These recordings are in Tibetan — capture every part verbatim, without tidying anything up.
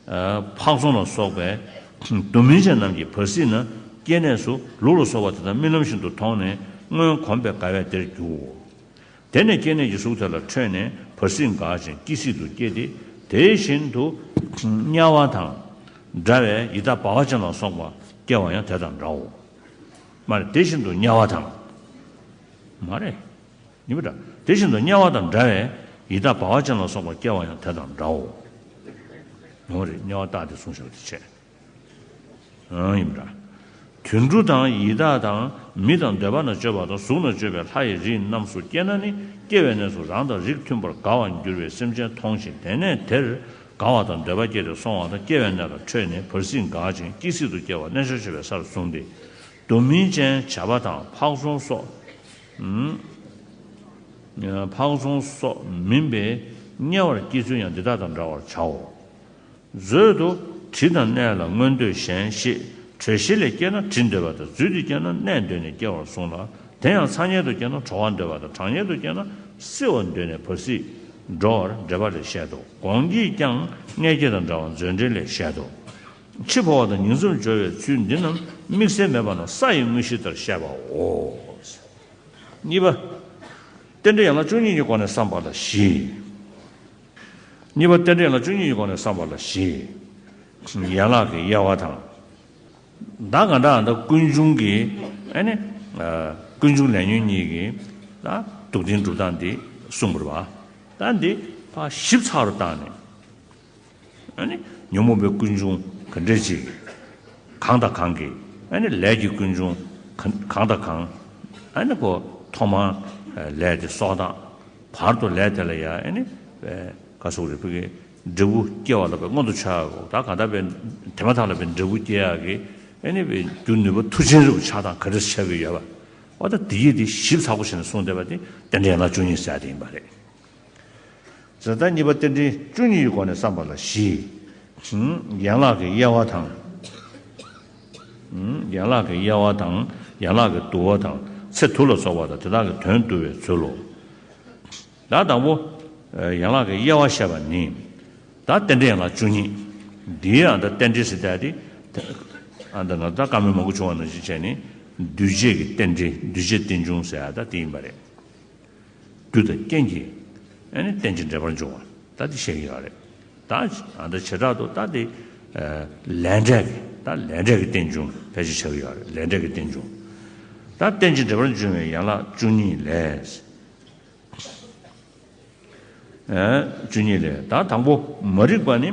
ཕག་རྫོང་ལ་སོགས་པའི་སྡུག་བསྔལ་ཅན་རྣམས་ཀྱི་བར་སྲིད་ན་སྐྱེ་གནས་སུ་ལུག་ལ་སོགས་པ་དེ་དག་རྨི་ལམ་བཞིན་དུ་མཐོང་ནས་སྔོན་གོམས་པའི་དགའ་བས་དེར་རྒྱུའོ། དེ་ནས་སྐྱེ་གནས་ཀྱི་གཟུགས་དེ་ལ་འཕྲོས་ནས་བར་སྲིད་འགག་ཅིང་སྐྱེ་སྲིད་དུ་སྐྱེ་སྟེ། དེ་བཞིན་དུ་དམྱལ་བ་དང་འདྲ་བའི་ཡི་དྭགས་འབར་བ་ཅན་ལ་སོགས་པ་སྐྱེ་བ་ཡང་དེ་དང་འདྲའོ། མ་རེད། དེ་བཞིན་དུ་དམྱལ་བ་དང་། མ་རེད། ཡིན་པ་འདྲ། དེ་བཞིན་དུ་དམྱལ་བ་དང་འདྲ་བའི་ཡི་དྭགས་འབར་བ་ཅན་ལ་སོགས་པ་སྐྱེ་བ་ཡང་དེ་དང་འདྲའོ། ཡོང་རེད། དམྱལ་བ་རྟགས་དེ་གསུངས་བཞག་པ་དེ་བྱས། ཨང་། ཡིན་པ་འདྲ། དུད་འགྲོ་དང་ཡི་དྭགས་དང་མི་དང་འདོད་པ་ན་སྤྱོད་པ་དང་གཟུགས་ན་སྤྱོད་པའི་ལྷ་ཡི་རིགས་རྣམས་སུ་སྐྱེས་ན་ནི་སྐྱེ་བའི་གནས་སུ་རང་དང་རིགས་མཐུན་པར་དགའ་བར་འགྱུར་བའི་སེམས་ཅན་མཐོང་ཞིང་། དེ་ནས་དེར་དགའ་བ་དང་འདོད་པ་སྐྱེས་ཏེ་སོང་བ་དང་། སྐྱེ་བའི་གནས་ལ་འཕྲོས་ནས་བར་སྲིད་འགག་ཅིང་སྐྱེ་སྲིད་དུ་སྐྱེ་བ་རྣལ་འབྱོར་སྤྱོད་པའི་སར་བཟུང་སྟེ། སྡུག་བསྔལ་ཅན་བྱ་བ་དང་ཕག་རྫོང་སོགས། ཕག་རྫོང་སོགས་མིན་པའི་དམྱལ་བར་སྐྱེ་ཚུལ་ཡང་འདི་དག་དང་འདྲ་བར་བྱའོ། མཛོད་དུ་དྲི་དང་གནས་ལ་མངོན་འདོད་གཞན་ཞེས། དྲོད་གཤེར་ལས་སྐྱེས་ན་དྲི་འདོད་པ་དང་། རྫུས་ཏེ་སྐྱེས་ན་གནས་འདོད་ནས་སྐྱེ་བར་གསུངས་ལ། དེ་ཡང་ཚ་དམྱལ་དུ་སྐྱེས་ན་དྲོ་བ་འདོད་པ་དང་། གྲང་དམྱལ་དུ་སྐྱེས་ན་བསིལ་བ་འདོད་ནས་བར་སྲིད་འགྲོ་བར་འགྲེལ་པ་ལས་བཤད་དོ། གོང་གིས་ཀྱང་མངལ་སྐྱེས་དང་འདྲ་བར་མཛོད་འགྲེལ་ལས་བཤད་དོ། འཆི་འཕོ་བ་དང་ངན་སོང་སྦྱོར་བའི་ཚུལ་འདི་རྣམས་དམིགས་བསལ་མེད་པ་ན་ས་ཡི་དངོས་གཞི་ལྟར་བཤད་པའོ། གཉིས་པ། རྟེན་འབྲེལ་ཡན་ལག་བཅུ་གཉིས་ཀྱི་སྒོ་ནས་བསམ་པ་ལ་བཞི། གཉིས་པ། རྟེན་འབྲེལ་ཡན་ལག་བཅུ་གཉིས་ཀྱི་སྒོ་ནས་བསམ་པ་ལ་བཞི། ཡན་ལག་གི་དབྱེ་བ་དང་། ད་ག་འདྲ་ད་ཀུན་འབྱུང་གི་ཨ་ནི། ཀུན་འབྱུང་ལས་ཉོན་གཉིས་ཀྱི་ད་སྡུག་བདེན་སྒྲུབ་སྟངས་འདི་གསུངས་པ་རེད་པ། ད་འདི་ཕར་ཞིབ་ཚགས་རུ་བཏང་ནས། ཨ་ནི་ཉོན་མོངས་པའི་ཀུན་འབྱུང་ག་འདྲ་ཅིག་གང་དང་གང་གིས། ཨ་ནི་ལས་ཀྱི་ཀུན་འབྱུང་ག་གང་དང་གང་། ཨ་ནི་ཁོ་ཐོག་མར་ལས་དེ་གསོག་སྟངས། བར་དུ་ལས་དེ་ལ་ཡང་ཨ་ནི་ག་སོགས་རེ་ཕུལ་གྱི་འབྲས་བུ་སྐྱེ་བ་ལ་བའི་སྔོན་དུ་ཆགས་ཡོད། ད་གང་ལྟར་བའི་དེ་མ་ཐག་ལ་བའི་འབྲས་བུ་སྐྱེ་ཡག་གི་ཨ་ནི་བའི་རྒྱུ་ནུས་པ་མཐུ་ཆེན་རུ་ཆགས་སྟངས་ག་འདྲ་ཆགས་ཀྱི་ཡོད་པ། འོ་ད་དེ་ཡིས་དེ་ཞིབ་ཚགས་པོ་བྱས་ནས་གསུངས་བསྡད་པ་དེ་རྟེན་འབྲེལ་ཡན་ལག་བཅུ་གཉིས་ཟེར་དེ་ཡིན་པ་རེད། ད་ལྟ་གཉིས་པ། རྟེན་འབྲེལ་བཅུ་གཉིས་ཀྱི་སྒོ་ནས་བསམ་པ་ལ་བཞི། ཡན་ལག་གི་དབྱེ་བ་དང་། ཡན་ལག་གི་དབྱེ་བ་དང་། ཡན་ལག་གི་བསྡུ་བ་དང་། ཚེ་དུ་ལ་སོགས་པ་དང་དེ་དག་གི་དོན་བསྡུ་བའི་ཚུལ་ལོ། ད་དང་པོ། ཡན་ལག་གི་དབྱེ་བ་བཤད་པ་ནི། ད་རྟེན་འབྲེལ་ཡན་ལག་བཅུ་གཉིས། འདིའི་ཨ་ད་རྟེན་འབྲེལ་ཟེར་ཡག་དེ། ཨ་ད་ང་ད་བཀའ་མོལ་མང་པོ་བྱུང་བ་ནང་བཞིན་བྱས་ནས། འདུས་བྱས་ཀྱི་རྟེན་འབྲེལ། འདུས་བྱས་རྟེན་འབྱུང་ཟེར་ཡག་ད་དེ་ཡིན་པ་རེད། རྒྱུ་དང་རྐྱེན་གྱིས་ཨ་ནི་རྟེན་ཅིང་འབྲེལ་པར་འབྱུང་བ་ད་དེ་བཤད་ཀྱི་ཡོད་རེད། ད་ཨ་ད་བྱེ་བྲག་ཏུ་ད་དེ་ལས་འབྲས་ཀྱི། ད་ལས་འབྲས་ཀྱི་རྟེན་འབྱུང་ཕལ་ཆེར་ཆགས་ཀྱི་ཡོད་རེད། ལས་འབྲས་ཀྱི་རྟེན་འབྱུང་། ད་རྟེན་ཅིང་འབྲེལ་པར་འབྱུང་བའི་ཡན་ལག་བཅུ་གཉིས་ལས། ཨ་བཅུ་གཉིས་ལས། ད་དང་པོ་མ་རིག་པ་ནི།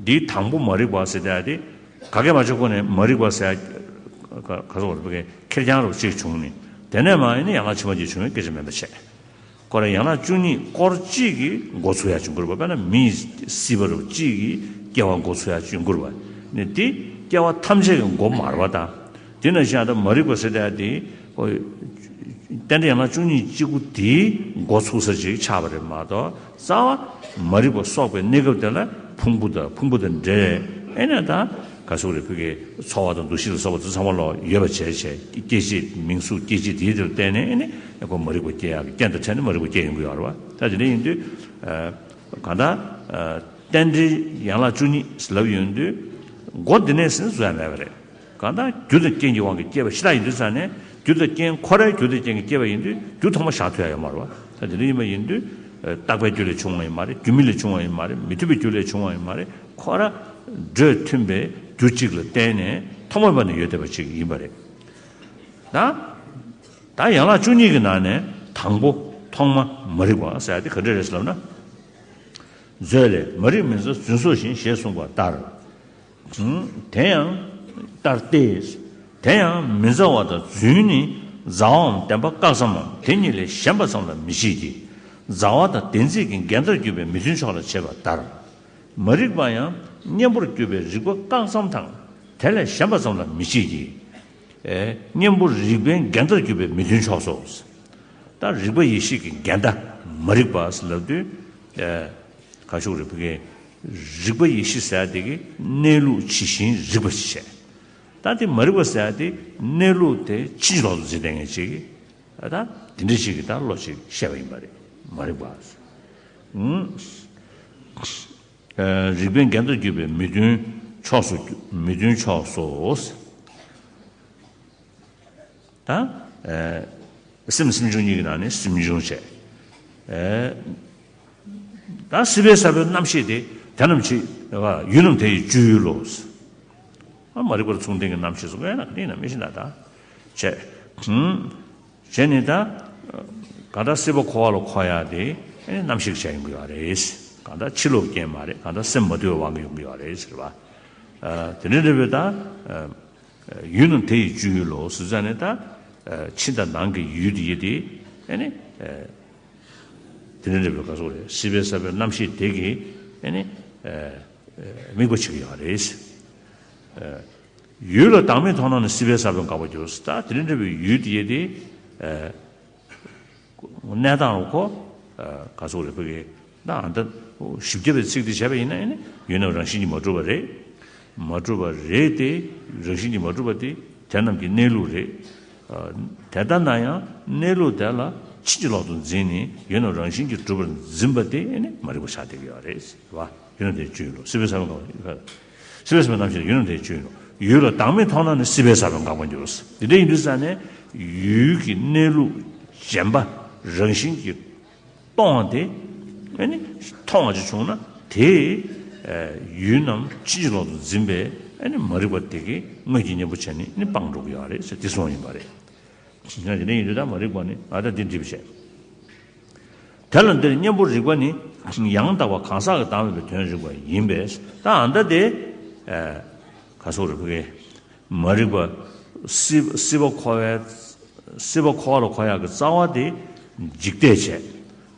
འདིའི་དང་པོ་མ་རིག་པ་ཟེར་ཡག་དེ་ག་གེ་མ་བྱུང་གོང་ནས་མ་རིག་པ་ཟེར་ཡག་ག་ག་སོགས་པའི་ཁེར་རྐྱང་རུ་གཅིག་བྱུང་ནས། དེ་ནས་མར་ཨ་ནི་ཡན་ལག་ཕྱི་མ་གཅིག་བྱུང་བའི་སྐད་ཆ་མིན་པ་བྱས། ཁོ་རང་ཡན་ལག་བཅུ་གཉིས་སྐོར་གཅིག་གི་འགོ་ཚུགས་ཡག་བྱུང་དགོས་རེད་པ། དཔེར་ན་མི་སྲིད་པ་རུ་གཅིག་གི་སྐྱེ་བ་འགོ་ཚུགས་ཡག་བྱུང་དགོས་རེད་པ། ནི་དེ་སྐྱེ་བ་ཐམས་ཅད་ཀྱི་འགོ་མ་རེད་པ། ད་དེ་ནང་བཞིན་ཨ་ད་མ་རིག་པ་ཟེར་ཡག་དེ། ཨོ། རྟེན་འབྲེལ་ཡན་ལག་བཅུ་གཉིས་གཅིག་པུ་དེའི་འགོ་ཚུགས་ས་ཅིག་ཆགས་པ་རེད་མ་གཏོགས། རྩ་བ་མ་རིག་པ་གསོག་པའི་གནས་སྐབས་དེ་ལ་ཕུང་པོ་དང་། ཕུང་པོ་དང་འབྲེལ། ཨེ་ནས་ད་ག་སོགས་རེ་ཕུལ་གྱི་ཚོར་བ་དང་འདུ་ཤེས་ལ་སོགས་པ་དེ་ཚང་མ་ལོག་ཡོད་པ་བྱས་བྱས། སྐྱེ་མཆེད་མིང་གཟུགས་སྐྱེ་མཆེད་དེའི་དེར་བརྟེན་ནས་ཨེ་ནས་ཁོ་མ་རིག་པ་སྐྱེ་ཡག་གི་རྐྱེན་དང་འཕྲད་ནས་མ་རིག་པ་སྐྱེ་ཡོང་གི་ཡོད་རེད་པ། ད་དེ་འདྲ་ཡིན་དུས། ཨ་གང་ལྟར། ཨ་རྟེན་འབྲེལ་ཡན་ལག་བཅུ་གཉིས་ལབ་ཡོང་དུས། འགོ་འདི་ནས་ཟིན་བཟོ་ཡག་མེད་པ་རེད། གང་ལྟར་རྒྱུ་དང་རྐྱེན་གྱི་དབང་གིས་སྐྱེས་པ་ཞེ་དྲག་ཡིན་དུས་ཙང་ནས། རྒྱུ་དང་རྐྱེན་ཁོ་རའི་རྒྱུ་དང་རྐྱེན་གྱིས་སྐྱེས་པ་ཡིན་དུས་རྒྱུ་ཐོག་མ་བཞག་ཐུབ་ཡག་ཡོད་མ་རེད་པ། ད་དེ་འདྲ་ཡིན་པ་ཡིན་དུས། ཨ་རྟག་པའི་རྒྱུ་ལས་བྱུང་བ་ཡང་མ་རེད། རྒྱུ་མེད་ལས་བྱུང་བ་ཡང་མ་རེད། མི་མཐུན་པའི་རྒྱུ་ལས་བྱུང་བ་ཡང་མ་རེད། ཁོ་ར་འགྲོས་མཐུན་པའི་རྒྱུ་གཅིག་ལ་བརྟེན་ནས་ཐོག་མ་མེད་པ་ནས་ཡོད་བསྡད་པ་ཅིག་ཡིན་པ་རེད། ད་ད་ཡན་ལག་བཅུ་གཉིས་ཀྱི་ནང་ནས་དང་པོ་ཐོག་མ་མ་རིག་པ་ཟེར་ཡག་དེ་ག་འདྲ་རེད་ཟེར་ལབ་ན། མཛོད་ལས། མ་རིག་མི་མཛའ་རྫུན་སོགས་བཞིན་ཞེས་གསུངས་པ་ལྟར། དེ་ཡང་ལྟར་ཏེ། དེ་ཡང་མི་མཛའ་བ་དང་རྫུན་ནི་མཛའ་བའམ་བདེན་པ་བཀག་ཙམ་མམ། དེ་གཉིས་ལས་གཞན་པ་ཙམ་ལ་མི་བྱེད་ཀྱི། མཛའ་བ་དང་བདེན་ཚིག་གི་འགལ་ཟླར་གྱུར་པའི་མི་མཐུན་ཕྱོགས་ལ་བྱེད་པ་ལྟར། མ་རིག་པ་ཡང་གཉེན་པོར་གྱུར་པའི་རིག་པ་བཀག་ཙམ་དང་། དེ་ལས་གཞན་པ་ཙམ་ལ་མི་བྱེད་ཀྱི། ཨེ་གཉེན་པོ་རིག་པའི་འགལ་ཟླར་གྱུར་པའི་མི་མཐུན་ཕྱོགས་སོ། ད་རིག་པ་ཡེ་ཤེས་ཀྱི་འགལ་ཟླ་མ་རིག་པ་ཟེར་ལབ་དུས། ཨེ་ག་ཤོག་རེ་ཕུ་གའི་རིག་པ་ཡེ་ཤེས་ཟེར་ཡག་དེ་གི་གནས་ལུགས་ཇི་བཞིན་རིག་པ་ཞིག་བྱས། ད་དེ་མ་རིག་པ་ཟེར་ཡག་དེ་གནས་ལུགས་དེ་ཕྱིན་ཅི་ལོག་ཏུ་འཛིན་བསྡད་མཁན་ཅིག་གིས། ད་དེ་འདྲ་ཞིག་གིས་ད་བློ་ཅིག་བཤད་པ་ཡིན་པ་རེད། མ་རིག་པ། ཨུམ། རིགས་པའི་འགལ་ཟླར་གྱུར་པའི་མི་མཐུན་ཕྱོགས་སུ་མི་མཐུན་ཕྱོགས་སུ། ད། སེམས་སེམས་བྱུང་གཉིས་ཀྱི་ནང་ནས་སེམས་བྱུང་བྱས། ད་སྲིད་པའི་ས་བོན་རྣམ་ཤེས་དེ་དེ་རྣམས་ཀྱི་ཡུལ་རྣམས་དེ་ཡི་སྤྱོད་ཡུལ་ལོ། མ་རིག་པར་མཚུངས་ལྡན་གྱི་རྣམ་ཤེས་སུ་དབེན་ན་ག་ནི་ན་མི་ཤེས་ན་ད། བྱས། བྱས་ནས་ད། གང་ལྟར་སྲིད་པ་འཁོར་བ་ལ་འཁོར་ཡག་དེ་རྣམ་ཤེས་ཀྱི་ཆ་ཡིན་དགོས་པ་རེད། གང་ལྟར་ཕྱི་ལོགས་རྐྱེན་མ་རེད། གང་ལྟར་སེམས་མ་དུལ་བའི་དབང་གིས་ཡོང་གི་ཡོད་རེད་ཟེར་བ། དེ་འདྲ་འདྲ་བའི་ད། ཡུལ་རྣམས་དེ་ཡི་སྤྱོད་ཡུལ་ལོ་ཟེར་ཙང་ནས་ད། ཕྱི་དང་ནང་གི་ཡུལ་དེ་ཡི་དེ། ཨ་ནི། དེ་འདྲ་འདྲ་བའི་ག་སོགས་རེད། སྲིད་པའི་ས་བོན་རྣམ་ཤེས་དེ་གིས་ཨ་ནི། དམིགས་པ་བྱེད་ཀྱི་ཡོད་རེད། ཡུལ་ལ་བདག་མེད་མཐོང་ན་ནི་སྲིད་པའི་ས་བོན་འགག་པར་འགྱུར། ད་དེ་འདྲ་འདྲ་བའི་ཡུལ་དེ་ཡི་དེ། གནས་སྟངས་ལ་གོ། ག་སོགས་རེད་ཕ་གི། ད་ཨ་ད། བཞི་བརྒྱ་པའི་ཚིག་དེ་བྱས་པ་ཡིན་ན་ཨ་ནི་ཡུལ་རྣམས་རང་བཞིན་གྱིས་མ་གྲུབ་པ་རེད། མ་གྲུབ་པ་རེད་དེ། རང་བཞིན་གྱིས་མ་གྲུབ་པ་དེ་དེ་རྣམས་ཀྱི་གནས་ལུགས་རེད། དེ་ལྟ་ན་ཡང་གནས་ལུགས་དེ་ལ་ཕྱིན་ཅི་ལོག་ཏུ་འཛིན་ནས་ཡུལ་རྣམས་རང་བཞིན་གྱིས་གྲུབ་པར་འཛིན་པ་དེ་ཨ་ནི་མ་རིག་པ་ཆགས་བསྡད་ཀྱི་ཡོད་རེད། རེད་བ། ཡུལ་རྣམས་དེ་ཡི་སྤྱོད་ཡུལ་ལོ། སྲིད་པའི་ས་བོན་གང་། སྲིད་པའི་ས་བོན་རྣམ་ཤེས་ཡུལ་རྣམས་དེ་ཡི་སྤྱོད་ཡུལ་ལོ། ཡུལ་ལ་བདག་མེད་མཐོང་ན་ནི་སྲིད་པའི་ས་བོན་འགག་པར་འགྱུར། དེ་འདྲ་ཡིན་དུས་ཙང་ནས་ཡུལ་གྱི་གནས་ལུགས་གཞན་པ་རང་བཞིན་གྱིས་སྟོང་བ་དེ། ཨ་ནི་མཐོང་བ་ཅིག་བྱུང་ན་དེ་ཡུལ་རྣམས་ཕྱིན་ཅི་ལོག་ཏུ་འཛིན་པའི་ཨ་ནི་མ་རིག་པ་དེ་གིས་དངོས་ཀྱི་གཉེན་པོ་བྱས་ནས་ནི་སྤངས་འགྲོ་གི་ཡོད་རེད་ཟེར་དེ་གསུངས་ཡིན་པ་རེད། ཡང་དེ་འདྲ་ཡིན་དུས་ད་མ་རིག་པ་ནི་ཨ་ད་འདི་འགྲིབ་བྱས། དེ་ལ་འདིར་གཉེན་པོ་རིག་པ་ནི་ཡང་དག་པ་གང་ཟག་གི་བདག་མེད་པའི་དོན་རིག་པ་ཡིན་པས། ད་ཨ་ད་དེ། ག་སོགས་རེད་ཕ་གི། མ་རིག་པ། སྲིད་སྲིད་པ་འཁོར་བའི། སྲིད་པ་འཁོར་བ་ལ་འཁོར་ཡག་གི་རྩ་བ་དེ་འཇིག་ལྟས་བྱས།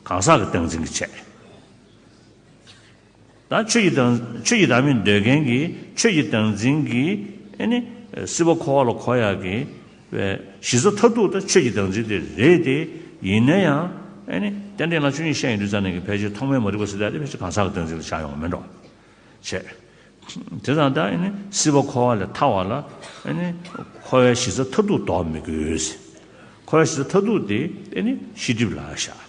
གང་ཟག་གི་བདག་འཛིན་གྱིས་བྱས། ད་ཆོས་ཀྱི་བདག་ཆོས་ཀྱི་བདག་མེད་འདོད་མཁན་གྱི་ཆོས་ཀྱི་བདག་འཛིན་གྱིས་ཨ་ནི་སྲིད་པ་འཁོར་བ་ལ་འཁོར་ཡག་གི་བའི་གཞི་རྩ་མཐར་ཐུག་ད་ཆོས་ཀྱི་བདག་འཛིན་དེ་རེད་དེ། ཡིན་ན་ཡང་ཨ་ནི་རྟེན་འབྲེལ་ལ་ཆོས་ཉིད་བཤད་ཡོང་དུས་ཙང་ནས་ཀྱི་ཕལ་ཆེར་ཐོག་མའི་མ་རིག་པ་ཟེར་ཡག་དེ་ཕལ་ཆེར་གང་ཟག་གི་བདག་འཛིན་ལ་བཞག་ཡོང་བ་མིན་འགྲོ། བྱས། དེ་དང་ད་ཨ་ནི་སྲིད་པ་འཁོར་བ་ལས་ཐར་བ་ལ་ཨ་ནི་འཁོར་བའི་གཞི་རྩ་མཐར་ཐུག་ལྡོག་མི་དགོས། འཁོར་བའི་གཞི་རྩ་མཐར་ཐུག་དེ་ཨ་ནི་ཤེས་སྒྲིབ་ལ་བཞག།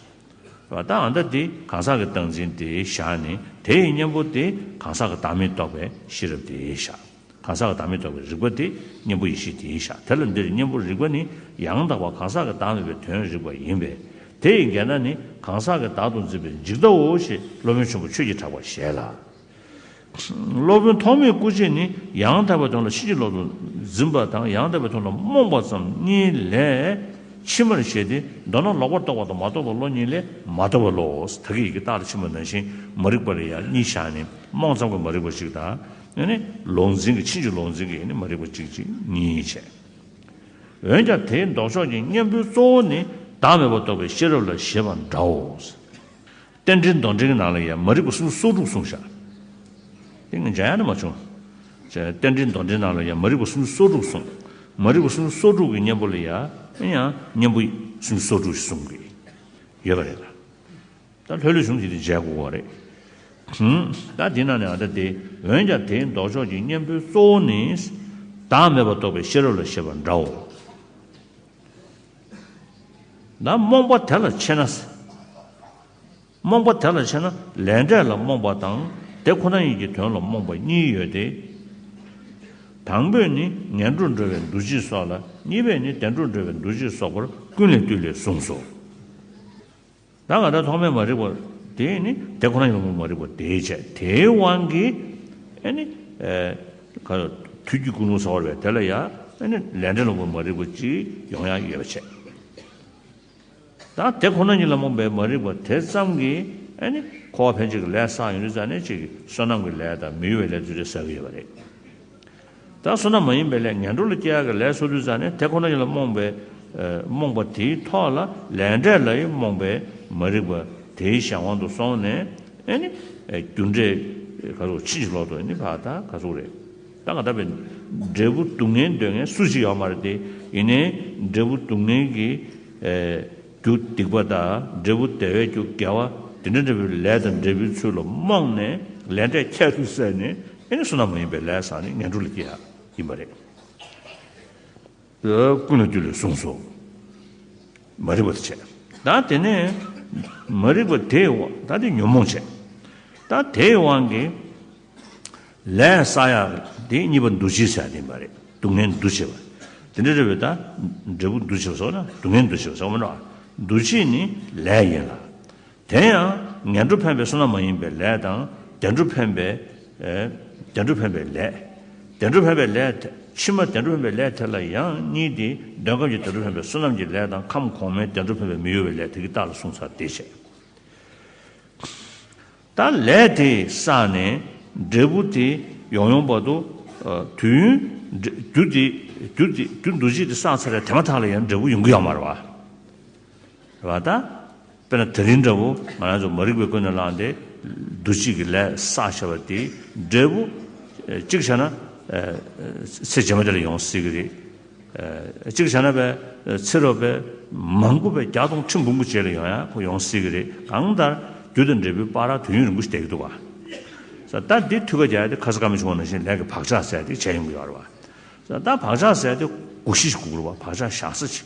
བ་ད་ཨ་ད་དེ་གང་ཟག་གི་བདག་འཛིན་དེ་བཞག་ནས་དེ་ཡི་གཉེན་པོ་དེ་གང་ཟག་གི་བདག་མེད་རྟོགས་པའི་ཤེས་རབ་དེ་བཞག། གང་ཟག་གི་བདག་མེད་རྟོགས་པའི་རིག་པ་དེ་གཉེན་པོ་ཡེ་ཤེས་དེ་བཞག། དེ་ལ་འདིར་གཉེན་པོ་རིག་པ་ནི་ཡང་དག་པ་གང་ཟག་གི་བདག་མེད་པའི་དོན་རིག་པ་ཡིན་པས། དེ་ཡི་འགལ་ཟླ་ནི་གང་ཟག་གི་བདག་ཏུ་འཛིན་པའི་འཇིག་ལྟའོ་ཞེས་སློབ་དཔོན་ཆེན་པོ་ཆོས་ཀྱི་གྲགས་པ་བཞེད་ལ། སློབ་དཔོན་ཐོགས་མེད་སྐུ་མཆེད་ནི་ཡང་དག་པའི་དོན་ལ་ཕྱིན་ཅི་ལོག་ཏུ་འཛིན་པ་དང་ཡང་དག་པའི་དོན་ལ་རྨོངས་པ་ཙམ་གཉིས་ལས་ཕྱི་མར་བཞེད་དེ། མདོར་ན་ལོག་པར་རྟོག་པ་དང་མ་རྟོགས་པའི་བློ་གཉིས་ལས་མ་དག་པའི་བློའོ། ད་གིན་ཡི་གེ་རྟགས་ལ་ཕྱིན་པ་ནང་བཞིན་མ་རིག་པ་ལ་ཡང་གཉིས་བཞག་ནས་རྨོངས་ཙམ་གྱི་མ་རིག་པ་གཅིག་དང་། ཨ་ནི་ལོག་འཛིན་གྱི་ཕྱིན་ཅི་ལོག་འཛིན་གྱི་ཨ་ནི་མ་རིག་པ་གཅིག་གཅིག་གཉིས་བྱས། འོན་ཀྱང་དེའི་ལྡོག་ཕྱོགས་ཀྱི་གཉེན་པོའི་གཙོ་བོ་ནི་བདག་མེད་པར་རྟོགས་པའི་ཤེས་རབ་ལ་བཞེད་པ་འདྲའོ། རྟེན་འབྲེལ་མདོར་འགྲེལ་གྱི་ནང་ལ་ཡང་མ་རིག་པ་སུམ་ཅུ་སོ་དྲུག་གསུངས་བཞག། དེ་ངས་མཇལ་ཡང་ནི་མ་བྱུང་། རྟེན་འབྲེལ་མདོར་འགྲེལ་ནང་ལ་ཡང་མ་རིག་པ་སུམ་ཅུ་སོ་དྲུག་གསུངས། མ་རིག་པ་སུམ་ཅུ་སོ་དྲུག་གི་གཉེན་པོ་ལ་ཡང་ཡང་གཉེན་པོ་སུམ་ཅུ་སོ་དྲུག་ཞིག་གསུངས་ཀྱི་ཡོད་པ་རེད་ལ། ད་ལྷོད་ལྷོད་བྱུང་ཞིག་དེ་མཇལ་དགོས་པ་རེད། ད་དེ་ནང་ནས་ཨ་ད་དེ་འོན་ཀྱང་དེའི་ལྡོག་ཕྱོགས་ཀྱི་གཉེན་པོའི་གཙོ་བོ་ནི་བདག་མེད་པར་རྟོགས་པའི་ཤེས་རབ་ལ་བཞེད་པ་འདྲའོ། ན་རྨོངས་པ་དེ་ལ་ཕྱེ་ན། རྨོངས་པ་དེ་ལ་ཕྱེ་ན་ལས་འབྲས་ལ་རྨོངས་པ་དང་དེ་ཁོ་ན་ཉིད་ཀྱི་དོན་ལ་རྨོངས་པ་གཉིས་ཡོད་དེ། དང་པོས་ནི་ངན་འགྲོར་འགྲོ་བའི་འདུ་བྱེད་སོགས་ལ། གཉིས་པས་ནི་བདེ་འགྲོར་འགྲོ་བའི་འདུ་བྱེད་སོགས་པར་ཀུན་ལས་བཏུས་ལས་གསུངས་སོ། ད་ང་ད་ཐོག་མའི་མ་རིག་པ་དེ་ནི་དེ་ཁོ་ན་ཉིད་ལ་རྨོངས་པའི་མ་རིག་པ་དེའི་ཆེད་དེའི་དབང་གིས་ཨ་ནི་ཨེ་ག་དུས་ཀྱི་ཀུན་སློང་ཟེར་བ་རེད་པས། དེ་ལ་ཡང་ཨ་ནི་ལས་འབྲས་ལ་རྨོངས་པའི་མ་རིག་པ་ཅིག་ཡོང་ཡག་ཡོད་པ་བྱས། ད་དེ་ཁོ་ན་ཉིད་ལ་རྨོངས་པའི་མ་རིག་པ་དེ་ཙམ་གྱིས་ཨ་ནི་འཁོར་བ་ཕན་ཆད་ཀྱི་ལས་བསགས་ཡོང་དུས་ཙང་ནས་ཅིག་བསོད་ནམས་ཀྱི་ལས་དང་མི་གཡོ་བའི་ལས་དེ་འདྲ་བསགས་ཀྱི་ཡོད་པ་རེད། ད་བསོད་ནམས་མ་ཡིན་པའི་ལས་ངན་འགྲོ་ལ་སྐྱེ་ཡག་གི་ལས་བསགས་དུས་ཙང་ནས་དེ་ཁོ་ན་ཉིད་ལ་རྨོངས་པའི་རྨོངས་པ་དེའི་ཐོག་ལ་ལས་འབྲས་ལ་ཡང་རྨོངས་པའི་མ་རིག་པ་དེའི་གཞན་དབང་དུ་སོང་ནས་ཨ་ནི་རྒྱུ་འབྲས་ག་ཚོད་ཕྱིན་ཅི་ལོག་ཏུ་ཨ་ནི་ཕར་ད་ག་ཚོད་རེད། ད་ང་ད་བའི་འབྲས་བུ་སྡུག་བསྔལ་འདོད་མཁན་སུ་ཞིག་ཡོད་མ་རེད་དེ། ཡིན་ནའི་འབྲས་བུ་སྡུག་བསྔལ་གྱི་རྒྱུ་སྡིག་པ་དང་འབྲས་བུ་བདེ་བའི་རྒྱུ་དགེ་བ་དེ་འདྲ་འདྲ་བའི་ལས་དང་འབྲས་བུའི་ཚུལ་ལ་རྨོངས་ནས་ལས་འབྲས་ཁྱད་དུ་བསད་ནས་ཨ་ནི་བསོད་ནམས་མ་ཡིན་པའི་ལས་བསགས་ནས་ངན་འགྲོ་ལ་སྐྱེ་ཡག་ཡིན་པ་རེད། ཀུན་ལ་བཏུས་ལས་གསུངས་སོ། མ་རིག་པ་དེ་བྱས། ད་དེ་ནས་མ་རིག་པ་དེ་ད་དེ་ཉོན་མོངས་བྱས། ད་དེའི་དབང་གིས་ལས་བསགས་ཡག་དེ་གཉིས་པ་འདུ་བྱེད་ཟེར་ཡག་དེ་ཡིན་པ་རེད། སྡུག་བསྔལ་འདུ་བྱེད་པ། དེ་འདྲ་རེད་པས། ད་འབྲས་བུ་འདུ་བྱེད་པ་སོགས་ན་སྡུག་བསྔལ་འདུ་བྱེད་པ་སོགས་མ་ནོར། འདུ་བྱེད་ནི་ལས་ཡིན་ལ། དེ་ཡང་ངན་འགྲོ་ཕན་པའི་བསོད་ནམས་མ་ཡིན་པའི་ལས་དང་། བདེ་འགྲོ་ཕན་པའི་ཨེ། བདེ་འགྲོ་ཕན་པའི་ལས། བདེ་འགྲོ་ཕན་པའི་ལས་དེ། ཕྱི་མ་བདེ་འགྲོ་ཕན་པའི་ལས་དེ་ལ་ཡང་གཉིས་ཏེ། འདོད་ཁམས་ཀྱི་བདེ་འགྲོ་ཕན་པའི་བསོད་ནམས་ཀྱི་ལས་དང་། ཁམས་གོང་མའི་བདེ་འགྲོ་ཕན་པའི་མི་གཡོ་བའི་ལས། དེ་གི་རྟགས་ལ་གསུངས་ཚར་དེ་བྱས། ད་ལས་དེ་བསགས་ནས་འབྲས་བུ་དེ་ཡོང་ཡོང་བར་དུ། ཨ། དུས་ཡུན་རྒྱུ་དེ་རྒྱུ་དེ་རྒྱུ་འདུ་བྱེད་དེ་བསགས་ཚར་བའི་དེ་མ་ཐག་ལ་ཡང་འབྲས་བུ་ཡོང་གི་ཡོད་མ་རེད་བ། རེད་བ། ད་དཔེར་ན་དེ་རིང་འདྲ་བོ་ང་རང་ཚོ་མ་རིག་པའི་ཀུན་ནས་བསླངས་ཏེ་འདུ་བྱེད་ཀྱི་ལས་བསགས་བྱས་པ་དེ་འབྲས་བུ། ཨ། གཅིག་བྱས་ན། ཨ། ཚེ་རྗེས་མ་དེ་ལ་ཡོང་སྲིད་ཀྱི་རེད། ཨ། གཅིག་བྱས་ན་པས་ཚེ་རབས་པས་མང་པོ་པས་བརྒྱ་སྟོང་ཁྲི་འབུམ་པོ་རྗེས་ལ་ཡོང་ཡག་ཁོ་ཡོང་སྲིད་ཀྱི་རེད། གང་ལྟར་རྒྱུ་དང་འབྲས་བུའི་བར་དུས་ཡུན་རིང་པོ་ཞིག་བསྡད་ཀྱི་འདུག་བ། ས་ད་འདི་ཐུགས་ཁ་རྒྱག་ཡ་དེ་ཁ་ས་ཀ་མི་ཆུང་བ་ནང་བཞིན་ལས་ཀྱི་བག་ཆགས་ཟེར་ཡ་དེ་བྱས་ཡོང་གི་ཡོད་རེད་བ། ས་ད་བག་ཆགས་ཟེར་ཡ་དེ་གོ་གཞི་ཞིག་དགོས་ཀྱི་རེད་བ། བག་ཆགས་བཞག་ས་ཅིག་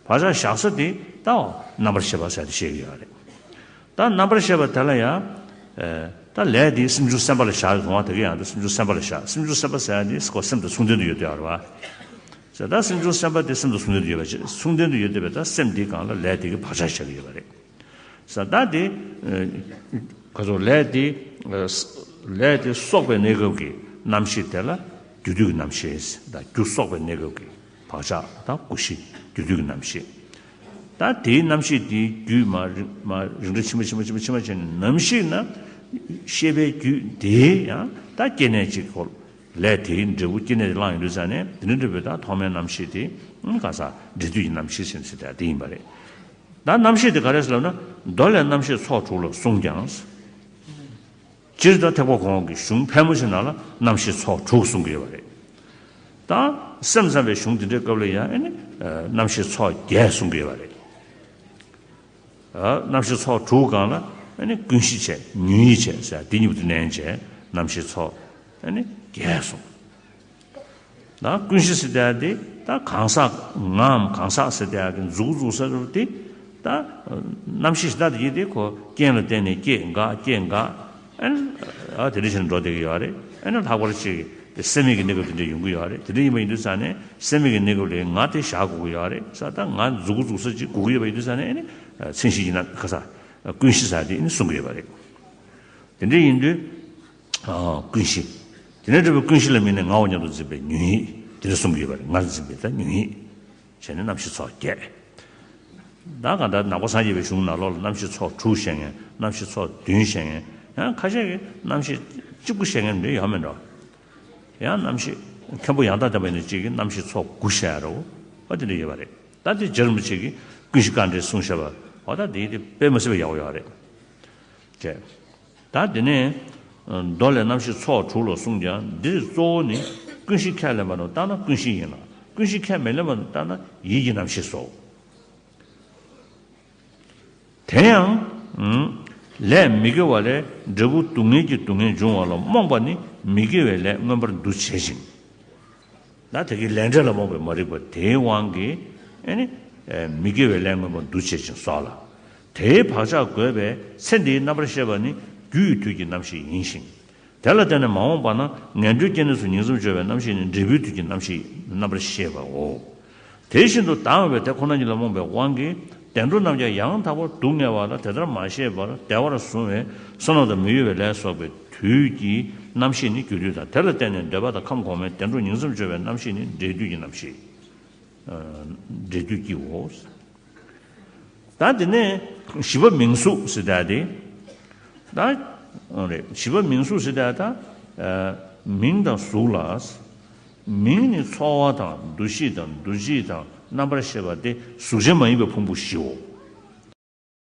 བག་ཆགས་བཞག་ས་དེ་ད་རྣམ་པར་ཤེས་པ་ཟེར་ཡ་དེ་བཤད་ཀྱི་ཡོད་རེད། ད་རྣམ་པར་ཤེས་པ་དེ་ལ་ཡང་། ཨེ། ད་ལས་དེ་སེམས་བྱུང་སེམས་པ་ལ་བཞག་ཡོད་དུས་དེ་ག་ཡང་ད་སེམས་བྱུང་སེམས་པ་ལ་བཞག་སེམས་བྱུང་སེམས་པ་ཟེར་ཡ་དེ་ཁོ་སེམས་དང་མཚུངས་ལྡན་དུ་ཡོད་དུས་ཡོད་རེད་བ། ཟེར་ད་སེམས་བྱུང་སེམས་པ་དེ་སེམས་དང་མཚུངས་ལྡན་དུ་ཡོད་པ་ཅིག་མཚུངས་ལྡན་དུ་ཡོད་དུས་པས་ད་སེམས་དེའི་སྒང་ལ་ལས་དེ་གི་བག་ཆགས་བཞག་གི་ཡོད་པ་རེད། ཟེར་ད་དེ། ཨེ། ག་ཚོད་ལས་དེ། ཨེ། ལས་དེ་གསོག་པའི་གནས་སྐབས་ཀྱི་རྣམ་ཤེས་དེ་ལ་རྒྱུ་དུས་ཀྱི་རྣམ་ཤེས་དང་། རྒྱུ་གསོག་པའི་གནས་སྐབས་ཀྱི་བག་ཆགས་དང་གོ་གཞི་རྒྱུ་དུས་ཀྱི་རྣམ་ཤེས། ད་དེའི་རྣམ་ཤེས་དེའི་རྒྱུད་མར་རིམ་མར་རིམ་གྲོ་ཕྱིན་པ་ཕྱིན་པ་ཕྱིན་པ་ཕྱིན་པ་བྱས་ནས་ནམ་ཞིག་ན་ཤེས་པའི་རྒྱུད་དེ་ཡང་ད་སྐྱེ་གནས་གཅིག་གོ། ལས་དེའི་འབྲས་བུ་སྐྱེ་གནས་དེ་བླངས་ཡོང་དུས་ཙ་ནས་དེ་འདྲ་འབྲས་བུ་ད་ཐོག་མའི་རྣམ་ཤེས་དེ་ག་ས་འབྲས་དུས་ཀྱི་རྣམ་ཤེས་ཟེར་ཟེར་དེ་ཡིན་པ་རེད། ད་རྣམ་ཤེས་དེ་ག་རེ་ཟེར་ལབ་ན། མདོ་ལས་རྣམ་ཤེས་ཚོགས་དྲུག་ལ་གསུངས་ཀྱང་། སྤྱིར་ད་ཐེག་པ་གོང་འོག་གི་གཞུང་ཕལ་མོ་ཆེ་ནང་ལ་རྣམ་ཤེས་ཚོགས་དྲུག་གསུང་གི་ཡོད་པ་རེད། ད་སེམས་ཙམ་པའི་གཞུང་འདི་འདྲའི་སྐབས་ལ་ཡང་ཨ་ནི་རྣམ་ཤེས་ཚོགས་བརྒྱད་གསུང་གི་ཡོད་པ་རེད། རྣམ་ཤེས་ཚོགས་དྲུག་སྒང་ལ་ཨ་ནི་ཀུན་གཞི་བྱས་ཉོན་ཡིད་བྱས་ཟེར་འདི་གཉིས་པོ་དེ་བསྣན་བྱས་རྣམ་ཤེས་ཚོགས་ཨ་ནི་བརྒྱད་གསུངས། ད་ཀུན་གཞི་ཟེར་ཡག་དེ་ད་གང་ཟག་ངའམ་གང་ཟག་ཟེར་ཡག་གི་མཛུབ་གུ་འཛུགས་ས་རུ་དེ་ད་རྣམ་ཤེས་ད་དེ་ཡིན་དེ་ཁོ་རྐྱེན་ལ་བརྟེན་ནས་སྐྱེ་འགག་སྐྱེ་འགག་ཨ་ནི་ཨ་དེ་འདྲ་བྱས་ནས་འགྲོ་བསྡད་ཀྱི་ཡོད་རེད། ཨ་ནི་ལྷག་པར་ཅིག་སེམས་མེད་ཀྱི་གནས་སྐབས་དེ་འདྲ་ཡོང་གི་ཡོད་རེད། དེ་འདྲ་ཡིན་པ་ཡིན་དུས་ཙང་ནས་སེམས་མེད་ཀྱི་གནས་སྐབས་ལ་ང་དེ་བཞག་དགོས་ཀྱི་ཡོད་རེད་ས། ད་ང་མཛུབ་གུ་འཛུགས་ས་ཅིག་དགོས་ཀྱི་ཡོད་པ་ཡིན་དུས་ཙང་ནས་ཨ་ནི་མཚན་གཞི་ཡིན་ན་ཁ་ས་ཀུན་གཞི་ཟེར་དེ་ཨ་ནི་གསུང་གི་ཡོད་པ་རེད། དེ་འདྲ་ཡིན་དུས། ཨ། ཀུན་གཞི། དེ་ནས་འབྲས་བུ་ཀུན་གཞི་ལ་དམིགས་ནས་ངའོ་སྙམ་དུ་འཛིན་པའི་ཉོན་ཡིད་དེ་འདྲ་གསུང་གི་ཡོད་པ་རེད། ངར་འཛིན་པའི་ད་ཉོན་ཡིད་བྱས་ནས་རྣམ་ཤེས་ཚོགས་བརྒྱད། ད་གང་ལྟར་ནང་པ་སངས་རྒྱས་པའི་གཞུང་ནང་ལོགས་ལ་རྣམ་ཤེས་ཚོགས་དྲུག་བཤད་མཁན། རྣམ་ཤེས་ཚོགས་བདུན་བཤད་མཁན། ཡང་ཁ་ཤས་ཀྱིས་རྣམ་ཤེས་གཅིག་པུ་བཤད་མཁན་འདྲ་ཡོད་མེད་འགྲོ། ཡང་རྣམ་ཤེས་མཁན་པོ་ཡང་དག་བསྟན་པ་ཡིན་ན་གཅིག་གིས་རྣམ་ཤེས་ཚོགས་དགུ་བཤད་རོ། ཨ་དེ་འདྲ་ཡོད་པ་རེད། ད་དེ་རྗེ་རིན་པོ་ཆེ་གིས་ཀུན་གཞི་དཀའ་འགྲེལ་གསུངས་བཞག་པ་འོ་ད་དེ་དེ་དཔེ་མི་སྲིད་པ་ཡག་པོ་ཡོད་རེད། ཅེས། ད་དེ་ནས་མདོ་ལས་རྣམ་ཤེས་ཚོགས་དྲུག་ལ་གསུངས་ཀྱང་འདིར་གཙོ་བོ་ནི་ཀུན་གཞི་ཁས་ལེན་པ་དང་བཏང་ན་ཀུན་གཞི་ཡིན་ལ། ཀུན་གཞི་ཁས་མི་ལེན་པ་དང་བཏང་ན་ཡིད་ཀྱི་རྣམ་ཤེས་སོ། དེ་ཡང་། ལས་མི་དགེ་བ་ལས་འབྲས་བུ་སྡུག་བསྔལ་གྱི་སྡུག་བསྔལ་འབྱུང་བ་ལ་རྨོངས་པ་ནི་མི་དགེ་བའི་ལས་མངོན་པར་འདུ་བྱེད་ཅིང་། ད་དེ་གའི་ལས་འབྲས་ལ་རྨོངས་པའི་མ་རིག་པ་དེའི་དབང་གིས་ཨ་ནི་མི་དགེ་བའི་ལས་མངོན་པར་འདུ་བྱེད་ཅིང་སོགས་ལ། དེའི་བག་ཆགས་བསྒོས་པས་ཚེ་འདིའི་རྣམ་པར་ཤེས་པ་ནི་རྒྱུ་ཡི་དུས་ཀྱི་རྣམ་ཤེས་ཡིན་ཞིང་། དེ་ལ་བརྟེན་ནས་མ་འོངས་པ་ན་ངན་འགྲོའི་སྐྱེ་གནས་སུ་ཉིང་མཚམས་སྦྱོར་བའི་རྣམ་ཤེས་ནི་འབྲས་བུའི་དུས་ཀྱི་རྣམ་ཤེས་རྣམ་པར་ཤེས་པའོ། དེ་བཞིན་དུ་ལྡང་བའི་དེ་ཁོ་ན་ཉིད་ལ་རྨོངས་པའི་དབང་གིས་བདེ་འགྲོ་རྣམས་ཀྱང་ཡང་དག་པར་སྡུག་བསྔལ་བ་ལ་དེ་ལྟར་མ་ཤེས་པར་བདེ་བར་བཟུང་བས་བསོད་ནམས་དང་མི་གཡོ་བའི་ལས་སོགས་པའི་དུས་ཀྱི་རྣམ་ཤེས་ནི་རྒྱུ་དུས་དང་། དེ་ལ་བརྟེན་ནས་འདོད་པ་དང་ཁམས་གོང་མའི་བདེ་འགྲོ་ཉིང་མཚམས་སྦྱོར་བའི་རྣམ་ཤེས་ནི་འབྲས་དུས་ཀྱི་རྣམ་ཤེས། འབྲས་དུས་ཀྱིའོ། ད་དེ་ནས་བཞི་པ་མིང་གཟུགས་ཟེར་ཡག་དེ། ད་རེད། བཞི་པ་མིང་གཟུགས་ཟེར་ཡག་ད། མིང་དང་གཟུགས་ལ། མིང་ནི་ཚོར་བ་དང་འདུ་ཤེས་དང་འདུ་བྱེད་དང་རྣམ་པར་ཤེས་པ་སྟེ་གཟུགས་ཅན་མ་ཡིན་པའི་ཕུང་པོ་བཞིའོ།